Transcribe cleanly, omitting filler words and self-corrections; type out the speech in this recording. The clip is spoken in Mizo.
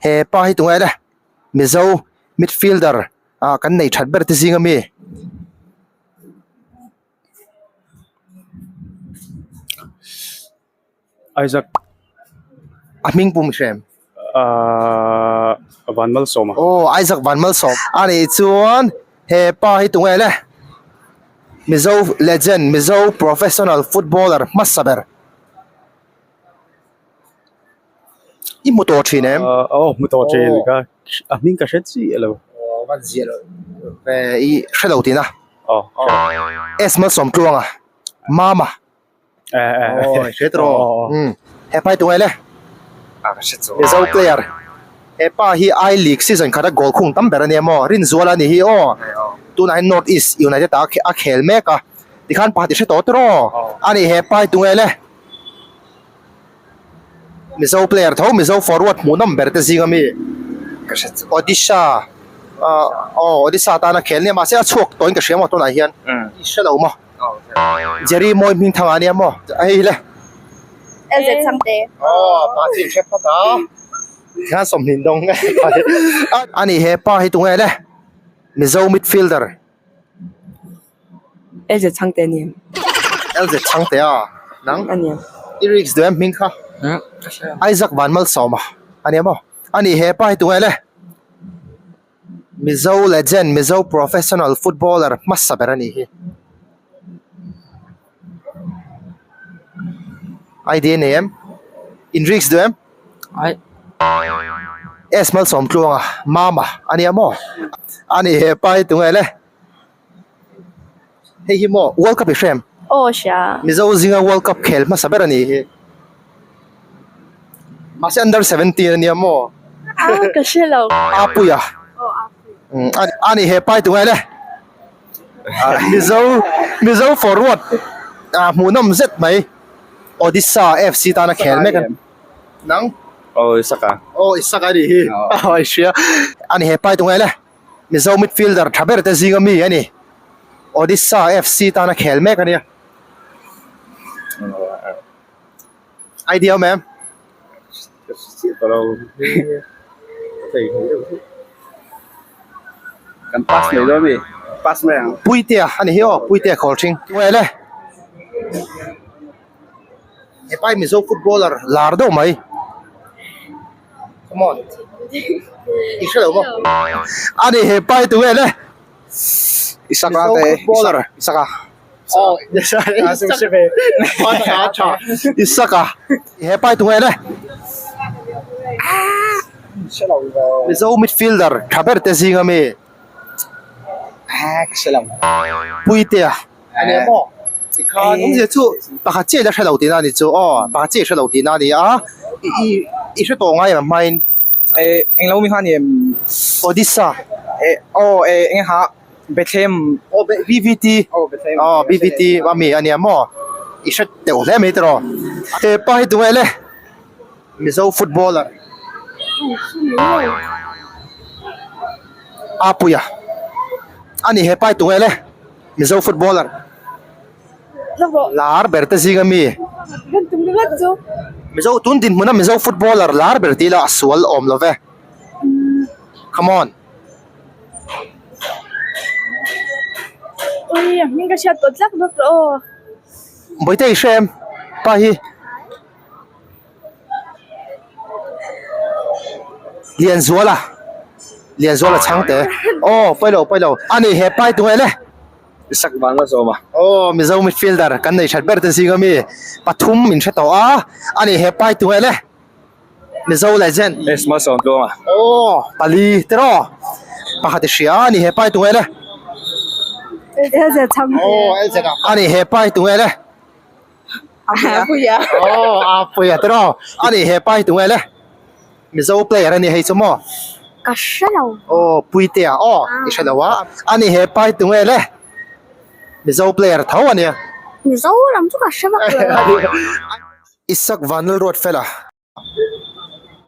He pa hi tunge le Mizo midfielder ah kan nei that ber te zing ami. Isaac A hming pum hrem. Ahh Vanmalsawma. Aw Isaac Vanmalsawm a nih chuan he pa hi tunge le Mizo legend Mizo professional footballer hmasa ber. I hmu tawh thin em? Aw hmu tawh thin ka a hming ka hre chiah lo. Aw van ziah lo ve i hre lo tihna. Aw S Malsawmtluanga Mama. Aw hre tawh rawh. He pa hi tunge le? Mizo player he pa hi I League season khata goal khung tam ber ania maw Rinzuala a nih hi aw. Tunah hian North East United ah a khel mek a tikhan pakhat i hre tawh tawh a ni he pa hi tunge le? Mizo player tho Mizo forward hmuhnawm ber te zing ami Odisha ah aw Odisha tana khel nia mahse a chhuak tawhin ka hria maw tunah hian i hre lo maw Jerry mawi hming thangah ania maw hei hi le aw pa chi in hre phawt a tikhan sawmhnih dawng ani he pa hi tunge le Mizo midfielder. LZ Chhangte a ni em? LZ Chhangte a? Nang? A ni em? I risk duh em hming kha? Isaac Vanmalsawma a ni em aw? A ni he pa hi tunge le? Mizo legend, Mizo professional footballer hmasa ber a nih hi. Idea nei em? In risk duh em? Ai. S Malsawmtluanga, Mama a ni em aw? A ni he pa hi tunge le? Hei hi maw World Cup i hrem? Aw hria. Mizo zinga World Cup khel hmasa ber a ni hi. Mahse under 17 a nia maw? A ka hre lo. A puia. Aw a puia. A ni he pai tunge le. Mizo Mizo forward a hmuhnawm zet mai. Odisha FC tana khel mek a ni. Nang? Aw Isaka. Aw Isaka a ni hi. Aw i hria. A ni he pai tunge le. Mizo midfielder tha ber te zinga mi a ni. Odisha FC tana khel mek a nia. Idea awm em? Kan pass mai dawn mi? Pass mai ang. Puitea a ni hi aw, Puitea khawl hring. Tunge le? Hepa hi Mizo footballer lar deuh mai. Come on. I hre lo maw? A ni he pa hi tunge le? Isaka te. Footballer. Isaka. Oh, Isaka. Tha tha. Isaka. He pa hi tunge le? Mizo midfielder tha ber te zinga mi. Puitea. A ni maw? Tikhan awmzia chu pakhat chiah ila hre lo tihna a ni chu aw pakhat chiah i hre lo tihna a ni a i i i hre tawh ngai em a hmain Eh eng lo mi kha a ni em? Odisha Eh aw eh eng ha Bethlehem aw BVT aw Bethlehem aw BVT a mi a nia maw i hre teuh hle mai tiraw hepa hi tunge le Mizo footballer Apuia a ni hepa hi tunge le. Mizo footballer lar ber te zinga mi Mizo tun dinhmuna Mizo footballer lar ber tih ila a sual awm lo ve come on. Ui a hming ka hriat tawh tlak bawk rawh aw. Bawihte i hre em pa hi. Lianzuala Lianzuala chhangte aw pawi lo pawi lo a ni he pai tunge le Isak vang a zawm a aw Mizo midfielder kan nei that ber te zing ami pathum min hre tawh a a ni he pai tunge le Mizo legend S Malsawmtluanga aw pali tiraw pakhat i hria a ni he pai tunge le LZ chhangte aw LZ a ni he pai tunge le. Apuia. Oh, Apuia te rawh. A ni he pa hi tunge le? Mizo player a ni hei chu maw? Ka hre lo. Oh, Puitea. Oh, i hre lo a. A ni he pa hi tunge le? Mizo player tho a nia. Mizo lam chu ka hre vak lo. Isak Vanlalruatfela.